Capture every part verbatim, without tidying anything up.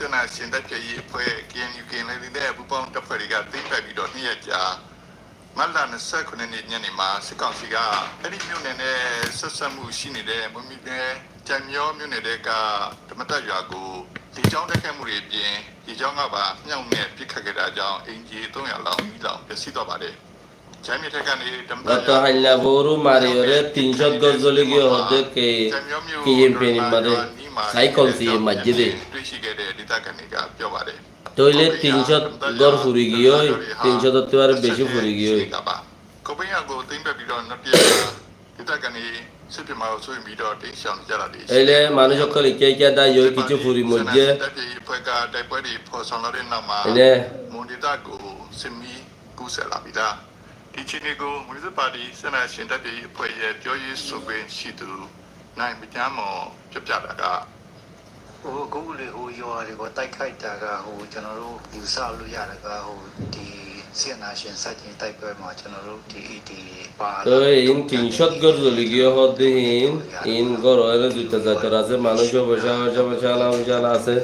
စစ်အာဏာရှင်တိုက်ဖျက်ရေးအဖွဲ့ KNU ကရင်နီအမျိုးသားအစည်းအရုံး ပူးပေါင်းတပ်ဖွဲ့တွေက သိမ်းပိုက်ပြီးတော့ နှစ်ရက်ကြာ မတ်လ နှစ်ဆယ့်ခုနစ် နေ့ ညနေမှာ စစ်ကောင်စီက အဲ့ဒီမြို့နယ်နဲ့ ဆက်စပ်မှုရှိနေတဲ့ မွန်ပြည်နယ် ကြိုက်မရောမြို့နယ်ထဲက ဓမ္မတရွာကို လေကြောင်းတိုက်ခိုက်မှုတွေအပြင် ရေကြောင်းကပါ မြှောက်နဲ့ပစ်ခတ်ခဲ့တာကြောင့် အိမ်ခြေ သုံးရာလောက် မီးလောင်ပျက်စီးသွားပါတယ်။ Gotó hailla foóru mariyóre tin cót gór zoli giyé hoódde ke, ki yen peni made, sai konsi ye maijjé dé. Tóile tin cót gór furi giyói, tin cót ottú aró beci furi giyói. Eile manúic ókkol ikká ikká dá yói kissú furi moijjé. Ene ဒီအခြေအနေကို မွန်ပြည်သစ်ပါတီ စစ်အာဏာရှင်တိုက်ဖျက်ရေးအဖွဲ့ရဲ့ ပြောရေးဆိုခွင့်ရှိသူ နိုင်မကျန်းမော် ပြောပြတာက ဟို အခုလေ ဟို ရွာတွေကို တိုက်ခိုက်တာက ဟို ကျွန်တော်တို့ ယူဆလို့ရတာက ဟို ဒီ စစ်အာဏာရှင်ဆန့်ကျင်တိုက်ပွဲမှာ ကျွန်တော်တို့ ဒီ ဒီ ပါလာ Toi in tin cót gór zoli giyé hoódde in, in gór ore zuita zator asé, manúic ó boiccá, boiccá, boiccá, ala, boiccá, ala asé.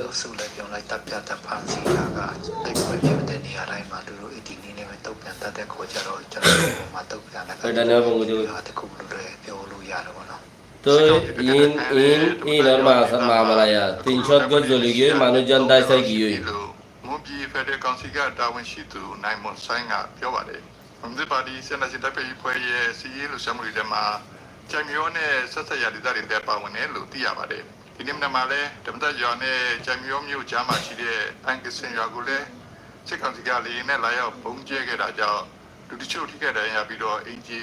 ဒါနဲ့ ဘုံကကျိုး Toi in, in, in or ma-, mamala ya, tin cót gór zoli giyé, manúic zon dái sai giyói. မွန်ပြည်ဖက်ဒရယ်ကောင်စီက တာဝန်ရှိသူ နိုင်မွန်ဆိုင်းက ပြောပါတယ်။ မွန်ပြည်သစ်ပါတီ စစ်အာဏာရှင်တိုက်ဖျက်ရေးအဖွဲ့ရဲ့ စစ်ရေးလှုပ်ရှားမှုတွေထဲမှာ ကြိုက်မရောနဲ့ ဆက်စပ်ရာဒေသတွေလည်း ပါဝင်တယ်လို့ သိရပါတယ်။ ဒီနေ့မနက်မှာလည်း ဓမ္မတရွာနဲ့ ကြိုက်မရောမြို့ကြားမှာရှိတဲ့ အန်ကစင်ရွာကိုလည်း စစ်ကောင်စီက လေယာဉ်နဲ့ လာရောက်ဗုံးကြဲခဲ့တာကြောင့် လူတချို့ထိခိုက်ဒဏ်ရာရပြီးတော့ အိမ်ခြေ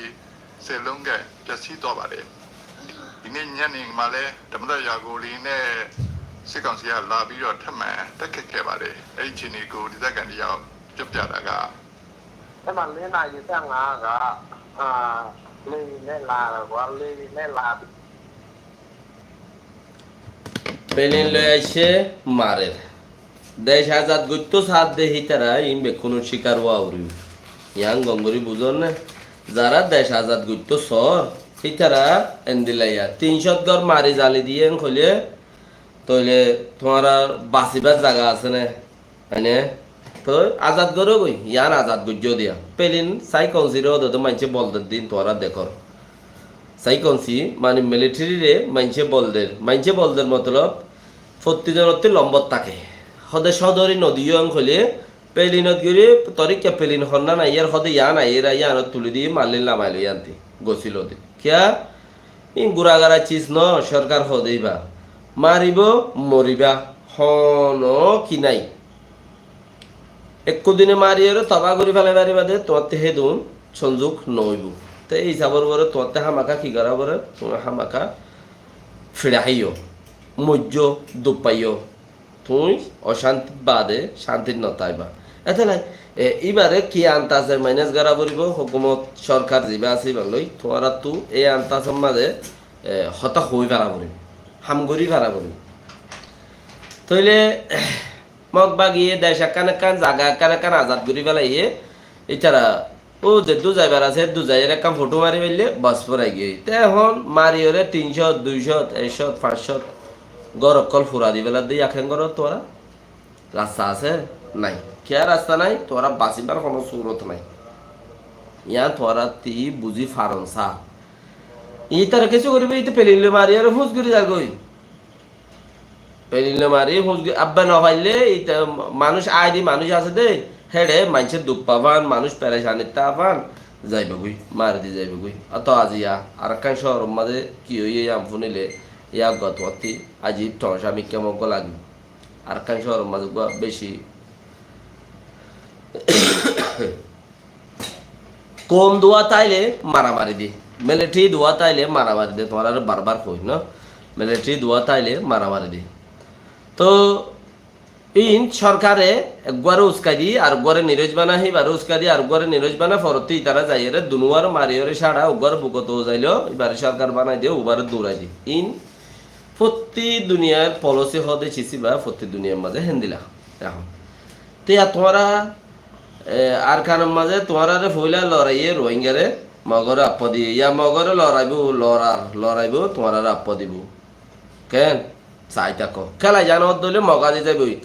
ဆယ်လုံးခန့် ပျက်စီးသွားပါတယ်။ ဒီနေ့ညနေမှာလည်း ဓမ္မတရွာကို လေယာဉ်နဲ့ စစ်ကောင်စီက လာပြီးတော့ ထပ်မံတိုက်ခိုက်ခဲ့ပါတယ်။ အဲ့ဒီအခြေအနေကို ဒေသခံတစ်ယောက် ပြောပြတာက အဲ့မှာ လေးနာရီဆယ့်ငါးက အာ လေယာဉ်နဲ့လာတာကွာ လေယာဉ်နဲ့လာပြီး Pelin loi aiccé, marer. Dec azad goittóu saádde hítara in bekkúnor cíkar ówa foribóu. Yián gom gorí buzón né? Zará dec azad goittóu soór, hítara endilla ya. Tin cót gór mari zali diyé en hoilé, tóile tuáñrar basibár zaga asé né? Mane, toi azad goró goi, yián azad goijjó diya. Pelin sai konsiré ódede maincé bolder din tuáñra dekór. Sai konsi, mane military re maincé bolder. Maincé bolder motolob, fottí zonottú lombot táke. Hóde sódori nodiyó en hoilé, pelinot gori, torikka pelin honna naiyér, hóde yián aiyér, yiánot tuli di, mallin lamailo yiánti. Gosilo de. Kiyá? Ín guragara cis no, sorkar hoó de íba. Maribó, moribá, hono ki nái. Ekkú dine mariyóre tobá gorí félai faribá de, tuáñtte hédun sonzuk no óibo. Te ei hísabor uore tuáñtte hámaka ki gorá foré? Tuáñra hámaka fiçá háiyo, moijjó, duk faiyó. Tuñí ocánti bade cántit no táiba. Etólla, e, íbare ki antase mainas gorá foribó, hókumot, sorkar zibá asé íbar loi, tuáñrattú ei antasor mazé, e, hotá hoói fara foribó, ham gorí fara foribó. Tóile, Mog bagiye dec ekkán ekkán, zaga ekkán ekkán azad gorí félaiye, ítara Ó zeddú zaibar asé, eddú zaiyóre ekkán fothó mari faille, bos, furai giyói. Te ehón mariyóre tin cót, dui cót, ek cót, fañs cót gór ókkol fura di féladde, yá ken goró tuáñra? Rasta asé? Nái. Kiyá rasta nái? Tuáñra basibar honó surot nái. Yián tuáñra ti buzí faron sá. Ítara kessú goríbo, íte pelin loi mariyóre fús gorí zagói. Pelin loi mari, fús goi-, abba no faille, ita manúic, aidi manúic asé de, héçe maincé duk fafán, manúic perecanit táfán, zaibogói, mari di zaibogói. Ato aziya, arekkán cóoror mazé ki óiye, yián fúnile, yá eggúa tuáñtti ajib tomacá mikká moggúa lagibó. Arekkán cóoror mazé eggúa beci Koum duwá táile maramari de. Military duwá táile maramari de. Tuáñrare barbar hoi, no? Military duwá táile maramari de. Tóu ín sorkare eggúare uskai di, areggúare niroc bana, híbare uskai di, areggúare niroc bana, forottí itara zaiyóre dunuwar mariyóre cáça, uggúare bukot uzailo, íbare sorkar banai de, ubare durai de. Ín fottí duniyar policy hode cisíba, fottí duniyar mazé héndilla. Ehón. Te yá tuáñra E, Arkanor mazé tuáñrare foila loraiye Rohingyare Mogore affo diye. Yá Mogore loraibo, lorar, loraibo, tuáñrare affo dibo. Ken? Sai táko. Kélai zano dóile Mog azi zaiboi.